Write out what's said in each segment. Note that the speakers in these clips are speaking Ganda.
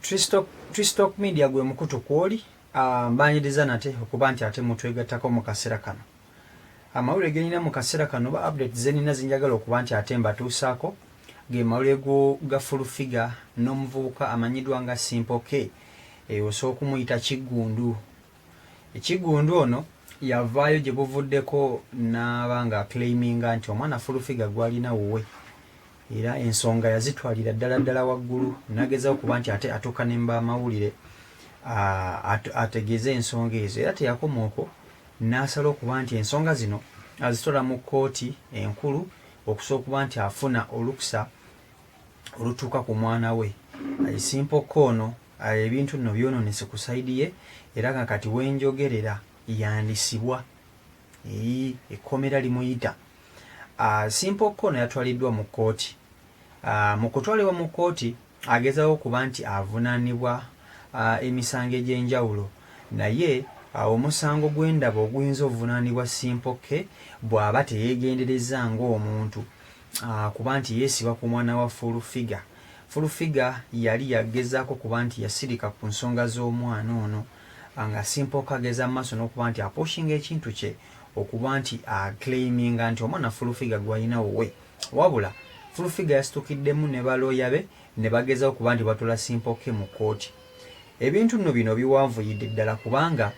Tristok Media gwe mukutu kwoli mbaniriza nate okuba nti ate mutwegattako mu kaseera kano. Amawulire genina mu kaseera kano ba update zenina zinjagala okuba nti ate mbatuusaako ge mawulire go ga Full Figure n'omuvubuka amanyiddwa nga Simple K, osobola okumuyita Kiggundu. Kiggundu ono yavaayo gye buvuddeko n'aba nga aclaiminga nti omwana Full Figure gw'alina wuwe, era ensonga yazitwalira ddala ddala waggulu n'agezaako okuba nti ate atuuka ne mubamawulire ategeeze ensonga ezo. Era teyakoma okwo, n'asala okuba nti ensonga zino azitwala mu kkooti enkulu okusobola okuba nti afuna olukusa olutuuka ku mwana we. Simple K ono ebintu nno byonoonese ku sayidi ye, era nga kati wenjogerera yandisibwa, ekkomera limuyita. Simple K ono yatwaliddwa mu kkooti. Mu kutwalibwa mu kkooti agezaako okuba nti avunaanibwa emisango egy'enjawulo, naye omusango gw'endaba oguyinza ovunaanibwa Simple K bw'aba teyeegenderezza ng'omuntu kuba nti yeesiba ku mwana wa Full Figure. Full Figure yali yagezaako kuba nti yasirika ku nsonga z'omwana ono, nga Simple K ageza mu maaso n'okuba nti apushinga ekintu kye okuba nti aclaiminga nti omwana Full Figure gw'alina wuwe. Wabula Full Figure yasitukiddemu ne balooya be ne bagezaako okuba nti batwala Simple K mu kkooti. Ebintu nno bino biwanvuyidde ddala kubanga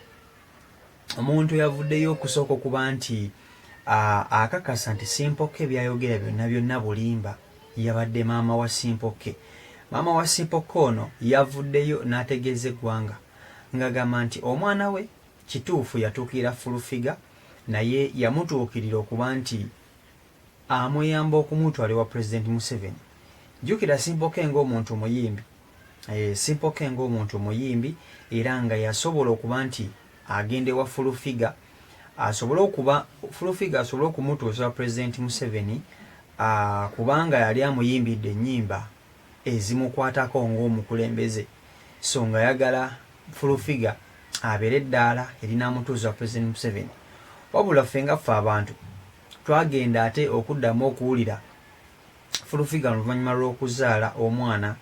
omuntu yavuddeyo okusooka okuba nti akakasa nti Simple K byayogera byonna byonna bulimba yabadde maama wa Simple K. Maama wa Simple K ono yavuddeyo n'ategeeza eggwanga ng'agamba nti omwana we kituufu yatuukirira Full Figure, naye yamutuukirira okuba nti amuyamba okumutwala ewa Pulezidenti Museveni. Jjukira Simple K ng'omuntu muyimbi, Simple K ng'omuntu muyimbi, era nga yasobola okuba nti agenda ewa Full Figure asobole okuba Full Figure asobole okumutuusa Pulezidenti Museveni, kubanga yali amuyimbidde ennyimba ezimukwatako ng'omukulembeze, so ng'ayagala Full Figure abeere eddaala erinaamutuusa Pulezidenti Museveni. Wabula ffe nga ffe abantu twagenda ate okuddamu okuwulira Full Figure oluvannyuma lw'okuzaala omwana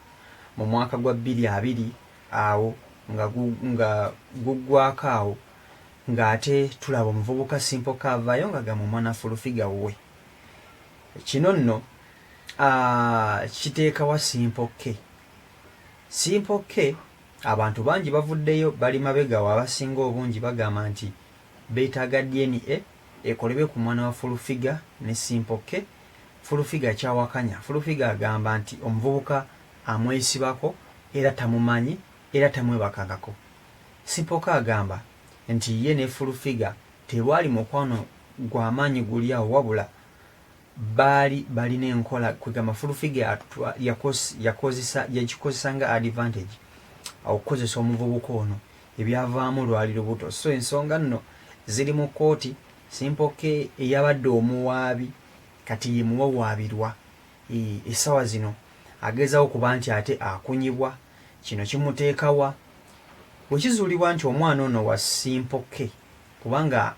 mu mwaka gwa 2020 awo nga guggwako awo, ng'ate tulaba omuvubuka Simple K avaayo ng'agamba omwana Full Figure wuwe. Kino nno kiteekawa Simple K. Simple K abantu bangi bavuddeyo bali mabega we, abasinga obungi bagamba nti beetaaga DNA ekolebwe ku mwana wa Full Figure ne Simple K. Full Figure kyawakanya. Full Figure agamba nti omuvubuka amwesibako era tamumanyi era tamwebakangako. Simple K agamba nti ye ne Full Figure tebwali mukwano gwa maanyi guli awo, wabula baali balina enkola, kwegamba Full Figure yakikozesa nga advantage okukozesa omuvubuka ono, ebyavaamu lwali lubuto. So ensonga nno ziri mu kkooti. Simple K eyabadde omuwaabi kati ye muwawaabirwa. Essaawa zino agezaako kuba nti ate akunyibwa. Kino kimuteekawa bwe kizuulibwa nti omwana ono wa Simple K, kubanga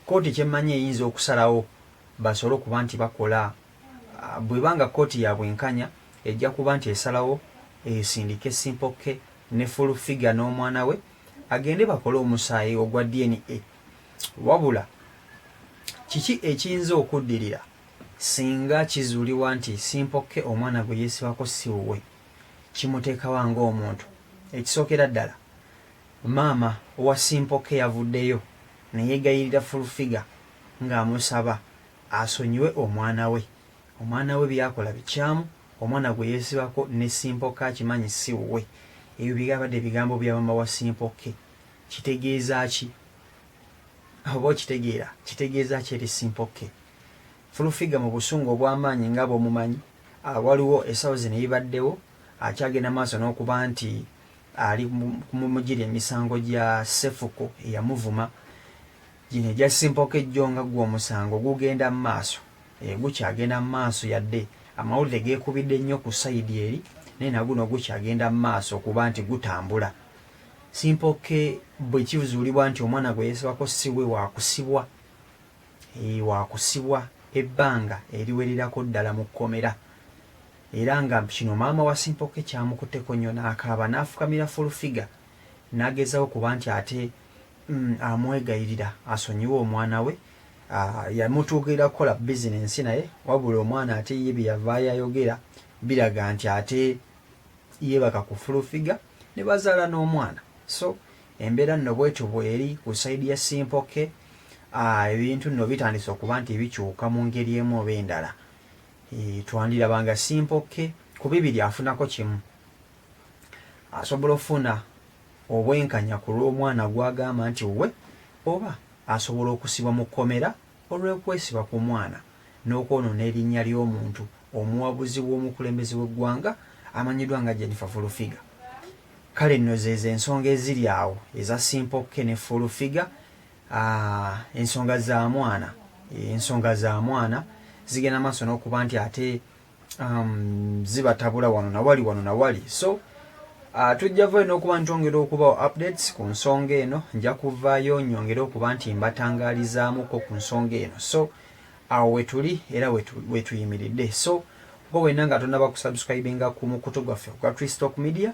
kkooti kyemmanyi eyinza okusalawo basobole okuba nti bakola, bw'eba nga kkooti ya bwenkanya ejja kuba nti esalawo esindike Simple K ne Full Figure n'omwana we agende bakole omusaayi ogwa DNA. Wabula kiki ekiyinza okuddirira singa kizuulibwa nti Simple K omwana gwe yeesibako si wuwe? Kimuteekawa ng'omuntu? Ekisookera ddala, maama wa Simple K yavuddeyo ne yeegayirira Full Figure ng'amusaba asonyiwe omwana we. Omwana we by'akola bikyamu, omwana gwe yeesibako ne Simple K akimanyi si wuwe. Ebyo byabadde ebigambo bya maama wa Simple K. Kitegeeza ki? Oba okitegeera, kitegeeza ki eri Simple K? Full Figure mu busungu obw'amaanyi nga bw'omumanyi, waliwo essaawa zino ebibaddewo, akyagenda maaso n'okuba nti ali mu giri emisango gya Sefuko eyamuvuma, gino egya Simple K jjo nga gwo omusango gugenda mu maaso, gukyagenda mu maaso yadde amawulire geekubidde nnyo ku sayidi eri, naye naguno gukyagenda mu maaso okuba nti gutambula. Simple K bwe kizuulibwa nti omwana gwe yeesibako si we, waakusibwa, waakusibwa ebbanga eriwererako ddala mu kkomera. Era nga kino maama wa Simple K kyamukutteko nnyo n'akaaba n'afukamira Full Figure n'agezaako okuba nti ate amwegayirira asonyiwe omwana we. Yamutuukirira kukola bizinensi naye, wabula omwana ate ye bye yavaayo ayogera biraga nti ate yeebaka ku Full Figure ne bazaala n'omwana. So embeera nno bwetyo bweri ku side ya Simple K. Ebintu nno bitandise okuba nti bikyuka mu ngeri emu oba endala. Twandiraba nga Simple K ku bibiri afunako kimu, asobola okufuna obwenkanya ku lw'omwana gw'agamba nti wuwe, oba asobola okusibwa mu kkomera olw'okwesiba ku mwana n'okwonoona erinnya ly'omuntu omuwabuzi w'omukulembeze w'eggwanga amanyiddwa nga Jennifer Full Figure. Kale nno zeezo ensonga eziri awo eza Simple K ne Full Figure. Ensonga za mwana, ensonga za mwana zigenda maaso n'okuba nti ate zibatabula wano nawali, wano nawali. So tujja vayo n'okuba ntwongera okubawo updates ku nsonga eno. Nja kuvaayo nyongere okuba nti mbatangalizaamuko ku nsonga eno. So awo wetuli era wetuyimiridde. So gwe wenna nga tonaba kusubscribinga ku mukutu gwaffe ogwa Tristock Media,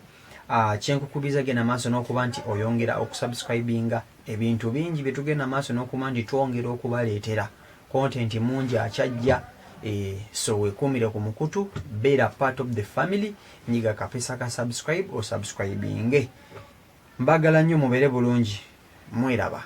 kyenkukubiriza, genda maaso n'okuba nti oyongera okusubscribinga. Ebintu bingi bye tugenda maaso n'okuba nti twongera okubaleetera, content mungi akyajja. So wekuumire ku mukutu, beera part of the family, nyiga kapesa ka subscribe, osubscribinge. Mbagala nnyo, mubeere bulungi, mweraba.